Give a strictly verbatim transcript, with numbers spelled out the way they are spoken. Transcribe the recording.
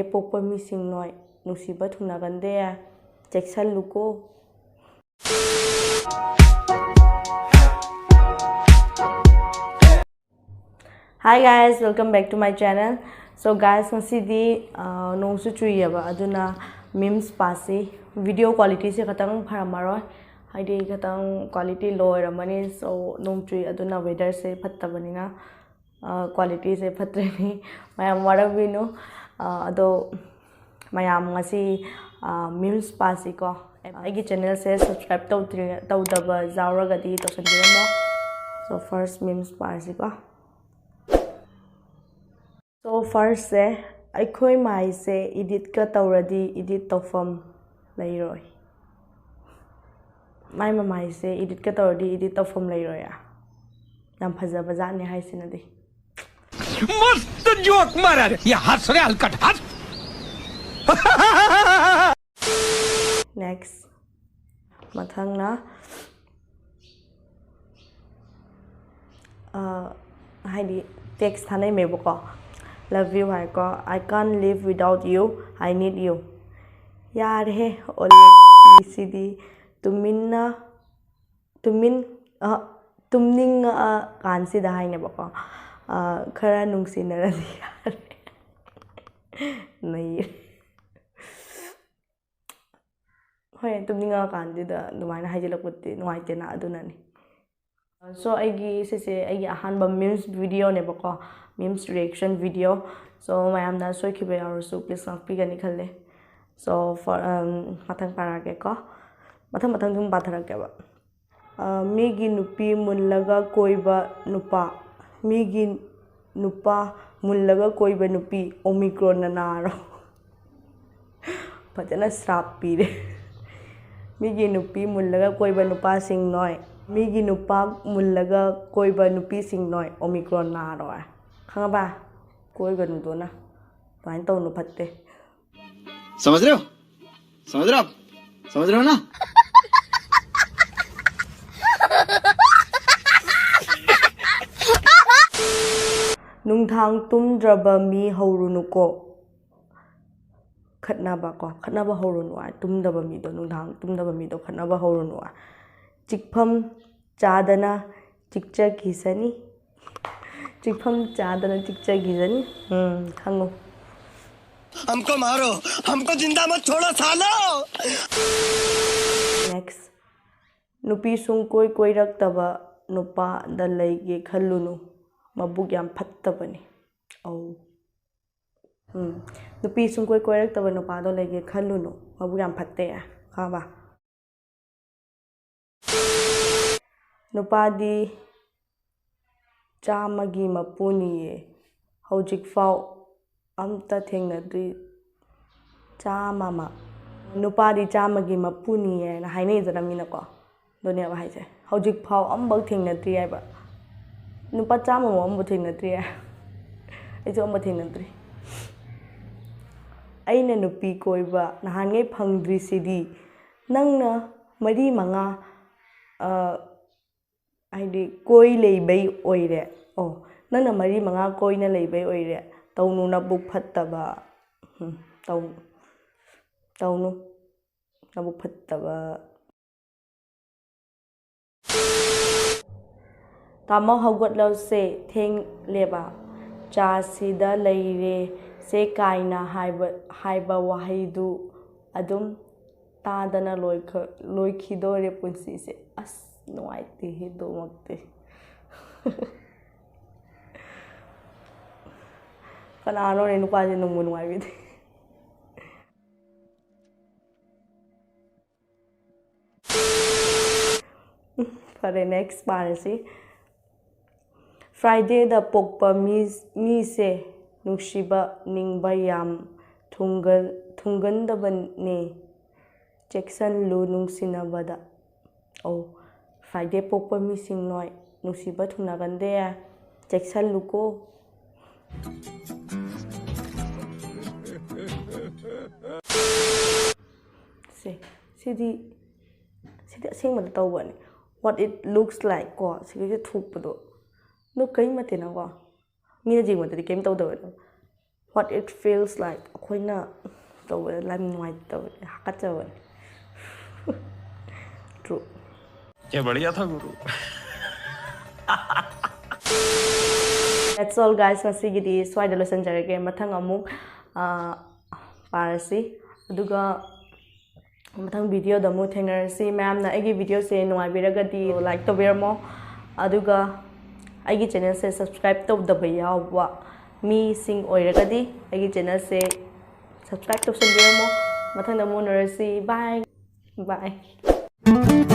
ꯄꯣꯛꯄ ꯃꯤꯁꯤꯡ ꯅꯣꯏ, ꯅꯨꯡꯁꯤꯕ ꯊꯨꯡꯅꯒꯟꯗꯦ, ꯆꯦꯛꯁꯜꯂꯨꯀꯣ꯫ Hi guys, welcome back to my channel. So guys, ꯉꯁꯤꯗꯤ ꯑ, ꯅꯣꯡꯁꯨ ꯆꯨꯏꯌꯦꯕ, ꯑꯗꯨꯅ memes ꯄꯥꯁꯤ꯫ Video quality ꯁꯦ ꯈꯇꯪ ꯐꯔꯝꯃꯔꯣꯏ, ꯍꯥꯏꯗꯤ ꯈꯇꯪ quality low ꯑꯣꯏꯔꯝꯃꯅꯤ꯫ So ꯅꯣꯡ ꯆꯨꯏ, ꯑꯗꯨꯅ weather ꯁꯦ ꯐꯠꯇꯕꯅꯤꯅ ꯑ, quality ꯁꯦ ꯐꯠꯇ꯭ꯔꯦꯅꯦ꯫ ꯃꯌꯥꯝ ꯋꯥꯔꯧꯕꯤꯅꯨ꯫ ꯑ, ꯑꯗꯣ ꯃꯌꯥꯝ ꯉꯁꯤ ꯑ, memes ꯄꯥꯁꯤꯀꯣ꯫ ꯑꯩꯒꯤ channel ꯁꯦ subscribe ꯇꯧꯗ꯭ꯔꯤ, ꯇꯧꯗꯕ ꯌꯥꯎꯔꯒꯗꯤ ꯇꯧꯁꯟꯕꯤꯔꯝꯃꯣ꯫ So first memes ꯄꯥꯔꯁꯤꯀꯣ꯫ So first ꯁꯦ, ꯑꯩꯈꯣꯏ ꯃꯥꯏꯁꯦ edit ꯀ ꯇꯧꯔꯗꯤ edit ꯇꯧꯐꯝ ꯂꯩꯔꯣꯏ꯫ ꯃꯥꯏ ꯃꯃꯥꯏꯁꯦ edit ꯀ ꯇꯧꯔꯗꯤ edit ꯇꯧꯐꯝ ꯂꯩꯔꯣꯏ꯫ ꯌꯥꯝ ꯐꯖꯕ ꯖꯥꯠꯅꯤ ꯍꯥꯏꯁꯤꯅꯗꯤ꯫ मस्त जोक मारा रे। ये हंस रे हलकट हंस। Next, ꯃꯊꯪꯅ ꯑ, ꯍꯥꯏꯗꯤ text ꯊꯥꯅꯩꯃꯦꯕꯀꯣ꯫ Love you ꯍꯥꯏꯀꯣ꯫ I can't live without you, I need you꯫ ꯌꯥꯔꯦꯍꯦ, ꯑꯣꯜꯂꯛꯀꯤꯁꯤꯗꯤ꯫ ꯇꯨꯃꯤꯟꯅ, ꯇꯨꯃꯤꯟ ꯑ, ꯇꯨꯝꯅꯤꯡꯉꯛꯑ ꯀꯥꯟꯁꯤꯗ ꯍꯥꯏꯅꯦꯕꯀꯣ꯫ ꯑ, ꯈꯔ ꯅꯨꯡꯁꯤꯅꯔꯗꯤ ꯌꯥꯔꯦ꯫ ꯅꯩꯔꯦ꯫ ꯍꯣꯏ, ꯇꯨꯝꯅꯤꯡꯉꯛꯑꯀꯥꯟꯗꯨꯗ ꯑꯗꯨꯃꯥꯏꯅ ꯍꯥꯏꯖꯤꯜꯂꯛꯄꯗꯤ ꯅꯨꯡꯉꯥꯏꯇꯦꯅ, ꯑꯗꯨꯅꯅꯤ꯫ So ꯑꯩꯒꯤ ꯁꯤꯁꯦ ꯑꯩꯒꯤ ꯑꯍꯥꯟꯕ memes video ꯅꯦꯕꯀꯣ, memes reaction video꯫ So ꯃꯌꯥꯝꯅ ꯁꯣꯏꯈꯤꯕ ꯌꯥꯎꯔꯁꯨ please ꯉꯥꯛꯄꯤꯒꯅꯤ ꯈꯜꯂꯦ꯫ So for, ꯎꯝ, ꯃꯊꯪ ꯄꯥꯔꯛꯑꯒꯦꯀꯣ꯫ ꯃꯊꯪ ꯃꯊꯪ ꯑꯗꯨꯝ ꯄꯥꯊꯔꯛꯀꯦꯕ꯫ ꯑ, ꯃꯤꯒꯤ ꯅꯨꯄꯤ ꯃꯨꯜꯂꯒ ꯀꯣꯏꯕ ꯅꯨꯄꯥ꯫ ꯃꯤꯒꯤ ꯅꯨꯄꯥ ꯃꯨꯜꯂꯒ ꯀꯣꯏꯕ ꯅꯨꯄꯤ ꯑꯣꯃꯤꯀ꯭ꯔꯣꯟꯅ ꯅꯥꯔꯣ꯫ ꯐꯖꯅ ꯁ꯭ꯔꯥꯞ ꯄꯤꯔꯦ꯫ ꯃꯤꯒꯤ ꯅꯨꯄꯤ ꯃꯨꯜꯂꯒ ꯀꯣꯏꯕ ꯅꯨꯄꯥꯁꯤꯡ ꯅꯣꯏ꯫ ꯃꯤꯒꯤ ꯅꯨꯄꯥ ꯃꯨꯜꯂꯒ ꯀꯣꯏꯕ ꯅꯨꯄꯤꯁꯤꯡ ꯅꯣꯏ ꯑꯣꯃꯤꯀ꯭ꯔꯣꯟ ꯅꯥꯔꯣꯏ꯫ ꯈꯪꯉꯕ? ꯀꯣꯏꯒꯅꯨꯗꯣꯅ꯫ ꯑꯗꯨꯃꯥꯏꯅ ꯇꯧꯅꯨ, ꯐꯠꯇꯦ꯫ समझ रहे हो? समझ रहे हो आप? समझ रहे हो ना? ꯅꯨꯡꯗꯥꯡ ꯇꯨꯝꯗ꯭ꯔꯕ ꯃꯤ ꯍꯧꯔꯨꯅꯨꯀꯣ꯫ ꯈꯠꯅꯕ ꯀꯣ, ꯈꯠꯅꯕ ꯍꯧꯔꯨꯅꯨ ꯍꯥꯏ꯫ ꯇꯨꯝꯗꯕ ꯃꯤꯗꯣ, ꯅꯨꯡꯗꯥꯡ ꯇꯨꯝꯗꯕ ꯃꯤꯗꯣ ꯈꯠꯅꯕ ꯍꯧꯔꯨꯅꯨ ꯍꯥꯏ꯫ ꯆꯤꯛꯐꯝ ꯆꯥꯗꯅ ꯆꯤꯛꯆꯈꯤꯁꯅꯤ꯫ ꯆꯤꯛꯐꯝ ꯆꯥꯗꯅ ꯆꯤꯛꯆꯈꯤꯁꯅꯤ꯫ ꯎꯝ, ꯈꯪꯉꯨ꯫ हमको मारो, हमको जिंदा मत छोड़ो सालो। Next. ꯅꯨꯄꯤ ꯁꯨꯡꯀꯣꯏ ꯀꯣꯏꯔꯛꯇꯕ ꯅꯨꯄꯥꯗ ꯂꯩꯒꯦ ꯈꯜꯂꯨꯅꯨ, ꯃꯕꯨꯛ ꯌꯥꯝ ꯐꯠꯇꯕꯅꯤ꯫ ꯑꯧ. ꯎꯝ. ꯅꯨꯄꯤ ꯁꯨꯡꯀꯣꯏ ꯀꯣꯏꯔꯛꯇꯕ ꯅꯨꯄꯥꯗꯣ ꯂꯩꯒꯦ ꯈꯜꯂꯨꯅꯨ, ꯃꯕꯨꯛ ꯌꯥꯝ ꯐꯠꯇꯦ꯫ ꯈꯪꯉꯕ? ꯅꯨꯄꯥꯗꯤ ꯆꯥꯝꯃꯒꯤ ꯃꯄꯨꯅꯤꯌꯦ, ꯍꯧꯖꯤꯛꯐꯥꯎ ꯑꯝꯇ ꯊꯦꯡꯅꯗ꯭ꯔꯤ꯫ ꯆꯥꯝꯃ ꯑꯃ꯫ ꯅꯨꯄꯥꯗꯤ ꯆꯥꯝꯃꯒꯤ ꯃꯄꯨꯅꯤꯌꯦꯅ ꯍꯥꯏꯅꯩꯗꯅ ꯃꯤꯅꯀꯣ꯫ ꯑꯗꯨꯅꯦꯕ ꯍꯥꯏꯁꯦ꯫ ꯍꯧꯖꯤꯛꯐꯥꯎ ꯑꯃꯐꯥꯎ ꯊꯦꯡꯅꯗ꯭ꯔꯤ ꯍꯥꯏꯕ꯫ ꯅꯨꯄꯥ ꯆꯥꯝꯃꯃꯨꯛ ꯑꯃꯐꯥꯎ ꯊꯦꯡꯅꯗ꯭ꯔꯤ ꯍꯥꯏ꯫ ꯑꯩꯁꯨ ꯑꯃꯐꯥꯎ ꯊꯦꯡꯅꯗ꯭ꯔꯤ꯫ ꯑꯩꯅ ꯅꯨꯄꯤ ꯀꯣꯏꯕ ꯅꯍꯥꯟꯉꯩ ꯐꯪꯗ꯭ꯔꯤꯁꯤꯗꯤ꯫ ꯅꯪꯅ ꯃꯔꯤ ꯃꯉꯥ, ꯑ, ꯍꯥꯏꯗꯤ ꯀꯣꯏ ꯂꯩꯕꯩ ꯑꯣꯏꯔꯦ꯫ ꯑꯣ, ꯅꯪꯅ ꯃꯔꯤ ꯃꯉꯥ ꯀꯣꯏꯅ ꯂꯩꯕꯩ ꯑꯣꯏꯔꯦ꯫ ꯇꯧꯅꯨ ꯅꯕꯨꯛ ꯐꯠꯇꯕ꯫ ꯎꯝ, ꯇꯧ-, ꯇꯧꯅꯨ ꯅꯕꯨꯛ ꯐꯠꯇꯕ꯫ ꯇꯥꯃꯣ ꯍꯧꯒꯠꯂꯁꯦ, ꯊꯦꯡꯂꯦꯕ, ꯆꯥꯁꯤꯗ ꯂꯩꯔꯦ ꯁꯦ ꯀꯥꯏꯅ ꯍꯥꯏꯕ, ꯍꯥꯏꯕ ꯋꯥꯍꯩꯗꯨ ꯑꯗꯨꯝ ꯇꯥꯗꯅ ꯂꯣꯏꯈ-, ꯂꯣꯏꯈꯤꯗꯣꯔꯦ ꯄꯨꯟꯁꯤꯁꯦ꯫ ꯑꯁ, ꯅꯨꯡꯉꯥꯏꯇꯦꯍꯦ ꯑꯗꯨꯃꯛꯇꯤ꯫ ꯀꯅꯥꯅꯣꯅꯦ ꯅꯨꯄꯥꯁꯦ ꯅꯨꯡꯕꯨ ꯅꯨꯡꯉꯥꯏꯕꯤꯗꯦ꯫ ꯐꯔꯦ, next ꯄꯥꯔꯁꯤ꯫ Fridayꯗ ꯄꯣꯛꯄ ꯃꯤ, ꯃꯤꯁꯦ ꯅꯨꯡꯁꯤꯕ, ꯅꯤꯡꯕ ꯌꯥꯝ ꯊꯨꯡꯒꯜ-, ꯊꯨꯡꯒꯟꯗꯕꯅꯦ꯫ ꯆꯦꯛꯁꯤꯜꯂꯨ ꯅꯨꯡꯁꯤꯅꯕꯗ꯫ ꯑꯧ, Friday ꯄꯣꯛꯄ ꯃꯤꯁꯤꯡ ꯅꯣꯏ ꯅꯨꯡꯁꯤꯕ ꯊꯨꯡꯅꯒꯟꯗꯦ꯫ ꯆꯦꯛꯁꯤꯜꯂꯨꯀꯣ꯫ ꯁꯦ, ꯁꯤꯗꯤ, ꯁꯤꯗꯤ ꯑꯁꯦꯡꯕꯗ ꯇꯧꯕꯅꯦ꯫ What it looks like ꯀꯣ, ꯁꯤꯒꯤꯁꯦ ꯊꯣꯛꯄꯗꯣ꯫ ꯑꯗꯣ ꯀꯔꯤꯝ ꯅꯠꯇꯦꯅꯀꯣ꯫ ꯃꯤꯅ ꯌꯦꯡꯕꯗꯗꯤ ꯀꯔꯤꯝ ꯇꯧꯗꯕꯅꯦ꯫ What it feels like, ꯑꯩꯈꯣꯏꯅ ꯇꯧꯕꯗ ꯂꯥꯏ ꯅꯨꯡꯉꯥꯏꯇꯕ, ꯍꯥꯀꯠꯆꯕꯅꯤ꯫ True꯫ क्या बढ़िया था गुरु। That's all guys, ꯉꯁꯤꯒꯤꯗꯤ ꯁ꯭ꯋꯥꯏꯗ ꯂꯣꯏꯁꯤꯟꯖꯔꯒꯦ꯫ ꯃꯊꯪ ꯑꯃꯨꯛ ꯑꯥ, ꯄꯥꯔꯁꯤ꯫ ꯑꯗꯨꯒ ꯃꯊꯪ videoꯗ ꯑꯃꯨꯛ ꯊꯦꯡꯅꯔꯁꯤ꯫ ꯃꯌꯥꯝꯅ ꯑꯩꯒꯤ videoꯁꯦ ꯅꯨꯡꯉꯥꯏꯕꯤꯔꯒꯗꯤ like ꯇꯧꯕꯤꯔꯝꯃꯣ꯫ ꯑꯗꯨꯒ ꯑꯩꯒꯤ channelꯁꯦ subscribe ꯇꯧꯗꯕ ꯌꯥꯎꯕ ꯃꯤꯁꯤꯡ ꯑꯣꯏꯔꯒꯗꯤ ꯑꯩꯒꯤ channelꯁꯦ subscribe ꯇꯧꯁꯟꯕꯤꯔꯝꯃꯣ꯫ ꯃꯊꯪꯗ ꯑꯃꯨꯛ ꯎꯅꯔꯁꯤ꯫ Bye bye꯫